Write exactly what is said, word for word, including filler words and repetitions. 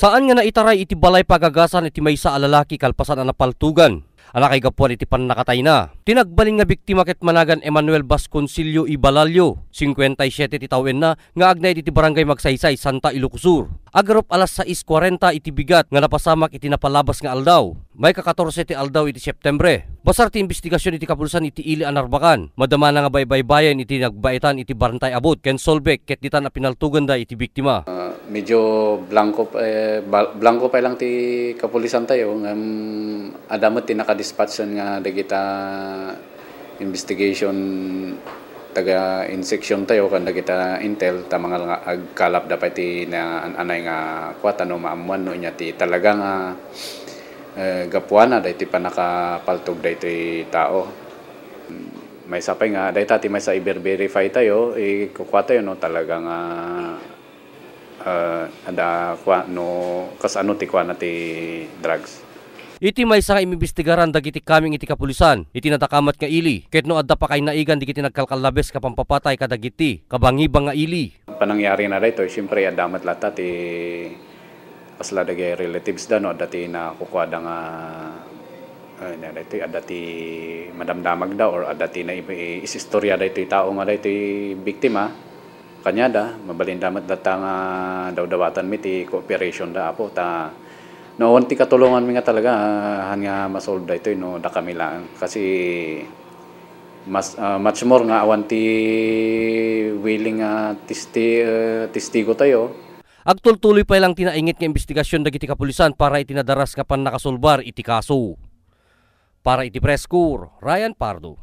Saan nga naitaray iti balay pagagasan iti maysa a lalaki kalpasan a napaltugan a nakaigapuan iti pannakatayna. Ti nagbalin nga biktima ket managan Emmanuel Vasconcillo Ibalalio, singkuenta y siyete ti tawenna, nga agnaed iti Barangay Magsaysay, Santa Ilocos Sur. Agarup alas sais kuarenta iti bigat nga napasamak iti napalabas nga aldaw. Maika katorse ti aldaw iti Septembre. Basar ti imbestigasyon iti kapulisan iti ili a Narbacan. Madamana nga baybaybayen iti nagbaetan iti Barangay Abot ken Solbec ket ditan a pinaltoganda iti biktima. Ah, medyo blanco pa, eh, bal-, blanco pa lang ti kapulisan tayo ngem adda met ti nakadispatchan nga dagita investigation taga insection tayo kan dagita intel ta mangal nga agkalapda pay ti naan-anay nga kua ta no maammuan no inya ti talaga nga, eh, gapuana daytoy pannakapaltog daytoy tao. Maysa pay nga dayta ti maysa i-verify tayo, ikukua tayo no talaga nga, eh, adda kua no kas ano ti kuana ti drugs. Iti maysa nga inimbestigaran dagiti kameng iti kapulisan iti nadakamat nga ili, ket no adda pakaynaigan dagiti nagkalkallabes nga pampapatay kadagiti kabangibang nga ili. Panangyari na daytoy, siyempre, adda met latta ti kasla dagiti relatives da, no, adda ti nakukuada nga, eh, na daytoy, adda ti madamdamag da or adda ti na i-, istorya daytoy tao nga daytoy biktima. Kaniada, mabalin da met latta nga dawdawatan mi ti cooperation da, Apo, ta no awan ti katulongan mi nga talaga, ah, han nga masolve daytoy no dakami laeng. Kasi mas, ah, much more nga awan ti willing nga testi-, eh, testigo tayo. Agtultuloy pay lang ti nainget nga imbestigasyon dagiti kapulisan para iti nadaras nga pannakasolbar iti kaso. Para iti Press Corps, Ryan Pardo.